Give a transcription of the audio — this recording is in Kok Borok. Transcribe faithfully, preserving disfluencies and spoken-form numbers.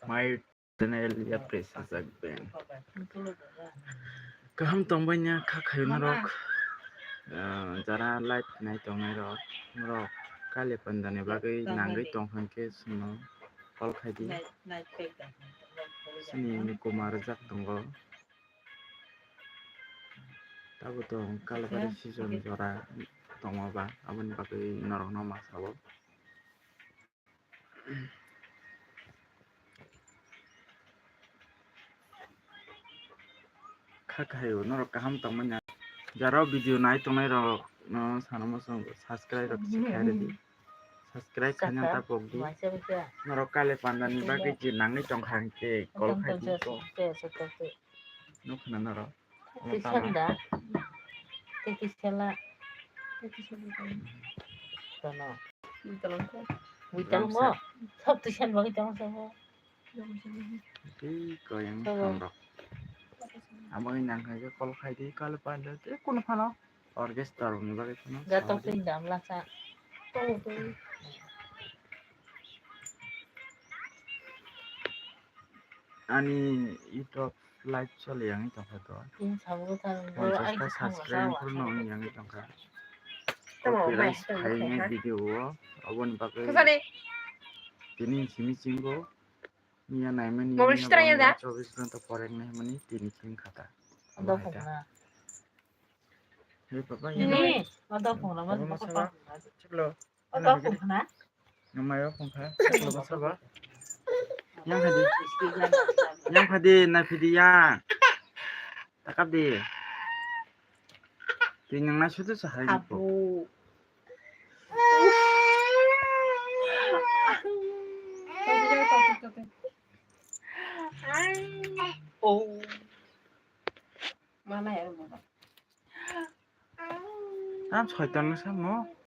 My channel ya press sajak ben. Kaham tongbai nya kha khayo norok. Ah, jara live nai tongnai rok, norok kale pandani bagwi nangwi tong khan khe chwngno call khai di. Chini Nukuma rwjak tongo. Tabuk tong Kalabari season jora tongma ba, aboni bagwi norokno ma sabo. Kha khayo norok kaham tongmani. Jara video nai tongnai rok no sana mosong subscribe rok se khai rwdi. Subscribe khaina ta pokdi. Norok kale pandani bagwi je nangwi tongkha hwnkhe call khai di. Nukha na norok. Twi senda. Twi sela. Kono. Buitalong mo. Sob twi sen bagwi tong sabo. Twi koyang samrok. Aboni nangkha je call khai di, call panda te kuno phano orchestra rokni bagwi phano. Gatok twi dam lasa. Ani YouTube live choli yang tongkha to. Ponsas ta subscribe phuru no yang tongkha. Copyright phaini video o, aboni bagwi tini simi chingo. Miya naimani chobis ghonta porek naimani tini ching khata. Hey papa, ini ada phone nama. Chalo. Oto phone na. Namai o phone kha. Chalo basa ba. Yang hadi. Yang hadi na phidi yang. Takap di. Tini nang na sudu sahai ko. Oh. Mana ya? Tam soitan no samo.